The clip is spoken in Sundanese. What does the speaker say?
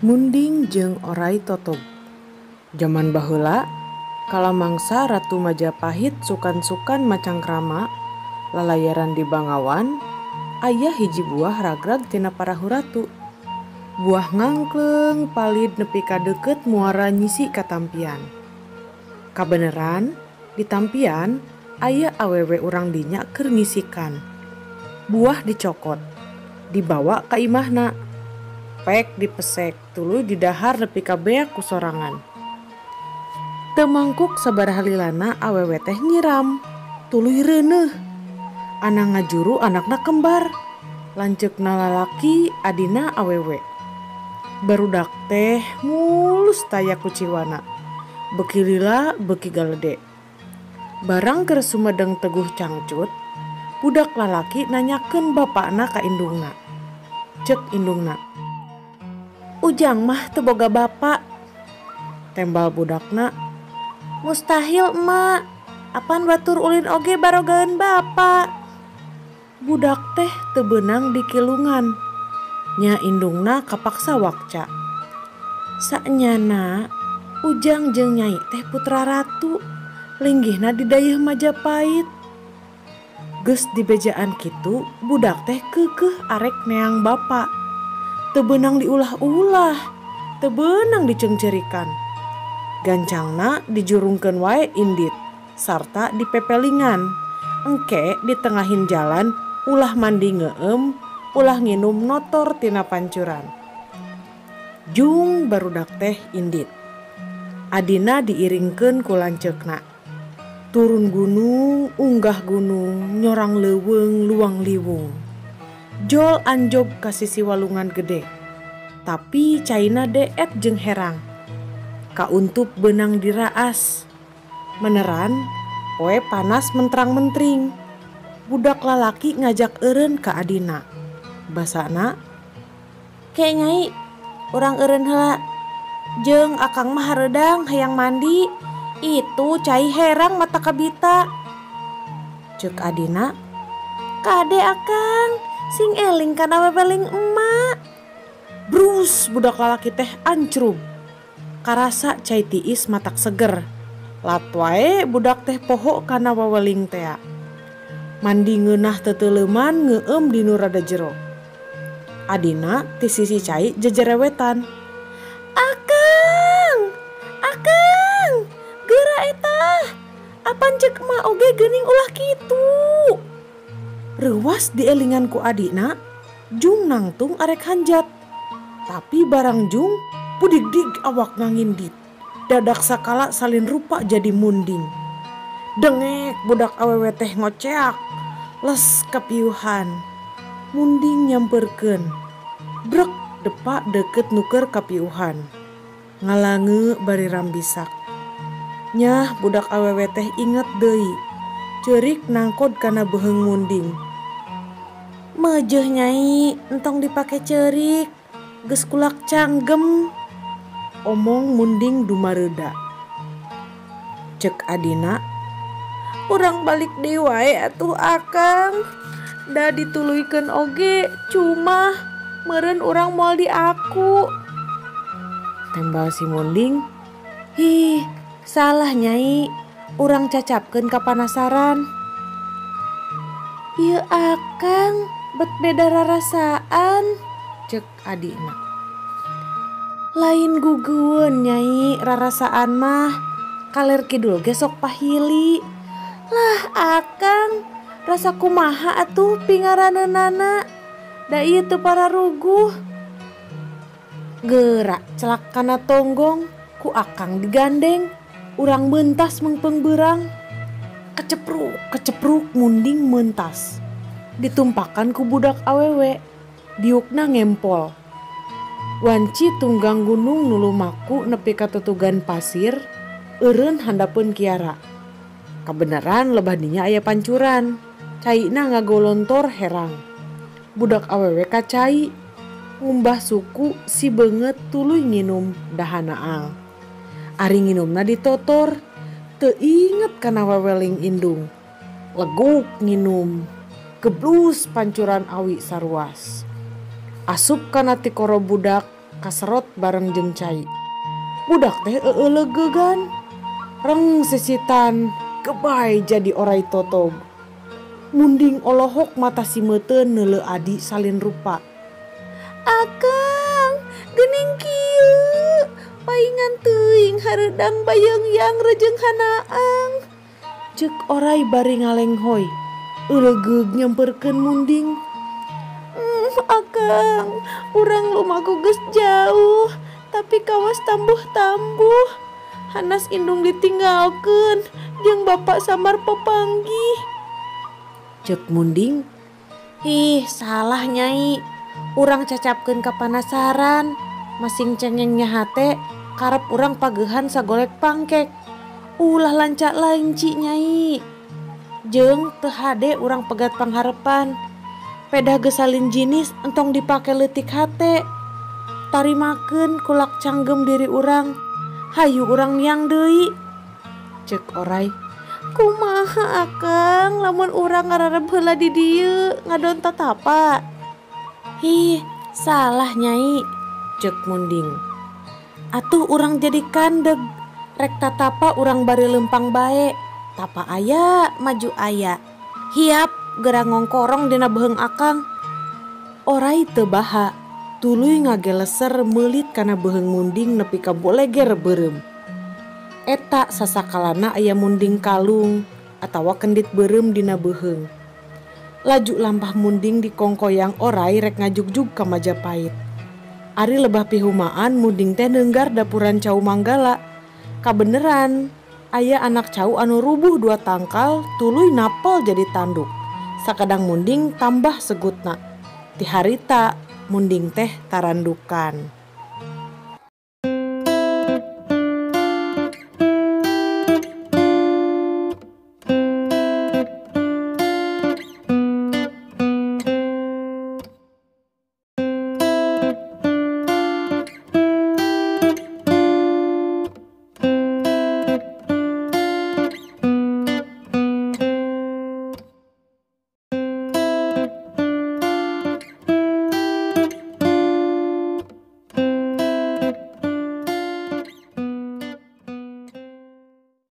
Munding jeung Oray Totog. Jaman baheula, kala mangsa Ratu Majapahit sukan-sukan macangkrama lalayaran di Bangawan, aya hiji buah ragrag tina parahu ratu. Buah ngangkleung palid nepi ka deukeut muara nyisi katampian. Kabeneran, di tampian aya awewe urang dinya keur ngisikan. Buah dicokot, dibawa ka imahna. Pek dipesek, tuluy didahar nepi ka beak ku sorangan. Teu mangkuk sabaraha lilana awewe teh nyiram, tuluy reuneuh. Ana ngajuru anakna kembar, lanceukna lalaki adina awewe. Barudak teh mulus taya kuciwana, beuki lila beuki galede. Barang keur sumedeng teguh cangcut, budak lalaki nanyakeun bapakna ka indungna. Ceuk indungna, "Ujang mah teu boga bapa." Tembal budakna, "Mustahil emak, apan batur ulin oge barogaeun bapa." Budak teh teu beunang dikilungan, nya indungna kapaksa wakca. Saenyana Ujang jeung Nyai teh putra ratu, linggihna di dayeuh Majapahit. Geus dibejaan kitu, budak teh keukeuh arek neang bapa. Teu beunang diulah-ulah, teu beunang diceungceurikan. Gancangna dijurungkeun wae indit sarta dipepelingan. Engke ditengahin jalan ulah mandi ngeueum, ulah nginum notor tina pancuran. Jung barudak teh indit. Adina diiringkeun ku lanceukna. Turun gunung, unggah gunung, nyorang leuweung luang liwung. Jol anjog ka sisi walungan gede. Tapi caina deet jeung herang. Kauntup beunang diraas. Meneran, poe panas mentrang-mentring. Budak lalaki ngajak eureun ka adina. Basana, "Ke Nyai, urang eureun heula. Jeung akang mah hareudang hayang mandi. Itu cai herang mata kabita." Ceuk adina, "Kade akang, sing eling kana weweling emak." Brus budak lalaki teh ancrub. Karasa cai tiis matak seger. Lat wae budak teh poho kana weweling tea. Mandi ngeunah teuteuleman ngeueum di nu rada jero. Adina ti sisi cai jejerewetan. "Akang, akang, geura eta. Apan ceuk emak oge geuning ulah kitu." Reuwas dielingan ku adina, jung nangtung arek hanjat. Tapi barang jung pudigdig awak ngangindit. Dadak sakala salin rupa jadi munding. Dengek budak awewe teh ngoceak, les kapiuhan. Munding nyamperkeun. Brek depak deukeut nuker kapiuhan. Ngalange bari rambisak. Nyah budak awewe teh inget deui. Ceurik nangkod kana beuheung munding. "Meujeuh Nyai, entong dipake ceurik. Geus kulak canggem." Omong munding dumareuda. Ceuk adina, "Urang balik deui wae atuh akang. Da dituluykeun oge cuma meureun urang moal di aku." Tembal si munding, "Hih, salah Nyai, urang cacapkeun kapanasaran." "Ieu akang bet beda rarasaan," ceuk adina. "Lain gugueun Nyai, rarasaan mah kaler kidul ge sok pahili." "Lah akang, rasa kumaha atuh pingaraneunana? Da ieu teu pararuguh." Geura celak kana tonggong, ku akang digandeng, urang mentas meungpeung beurang. Kecepruk kecepruk munding mentas. Ditumpakan ku budak awewe, diukna ngempol. Wanci tunggang gunung nu lumaku nepi ka tutugan pasir, eureun handapeun kiara. Kabeneran lebah dinya aya pancuran, caina ngagolontor herang. Budak awewe ka cai, ngumbah suku si beungeut tuluy nginum dahanaang. Ari nginumna ditotor, teu inget kana weweling indung. Leguk nginum, geblus pancuran awi saruas. Asup kana tikoro budak, Kaserot bareng jeung cai. Budak teh eueulegegan. Reng sisitan gebai jadi orai totog. Munding olohok mata simeuten neuleu adi salin rupa. Akang, geuning kieu. Paingan teuing hareudang bayeung-yang rejeung hanaang. Ceuk orai bari ngalenghoy. Eulegeug nyamperkeun munding. Akang, urang lumaku geus jauh, tapi kawas tambuh-tambuh. Hanas indung ditinggalkeun jeung bapak samar pepanggih. Ceuk munding, ih salah nyai, urang cacapkeun ka panasaran. Masing cengengnya hate, karep urang pagehan sagolek pangkek. Ulah lancak lanci nyai. Jeung teu hade urang pegat pangharepan. Pedah geus salin jinis entong dipake leutik hate. Tarimakeun kulak canggem diri urang. Hayu urang miang deui. Ceuk orai, kumaha akang lamun urang ngarareb heula di dieu ngadon tatapa. Hih, salah nyai. Ceuk munding. Atuh urang jadi kandeg. Rek tatapa urang bari lempang bae. Tapa aya, maju aya. Hiap geura ngongkorong dina beuheung akang. Orai teu baha. Tuluy ngageleser meulit kana beuheung munding nepi ka boleger beureum. Eta sasakalana aya munding kalung atawa kendit beureum dina beuheung. Laju lampah munding dikongkoyang orai rek ngajugjug ka Majapahit. Ari lebah pihumaan munding teh neunggar dapuran cau Manggala. Kabeneran aya anak cau anu rubuh 2 tangkal tuluy napel jadi tanduk. Sakadang munding tambah segutna. Ti harita munding teh tarandukan.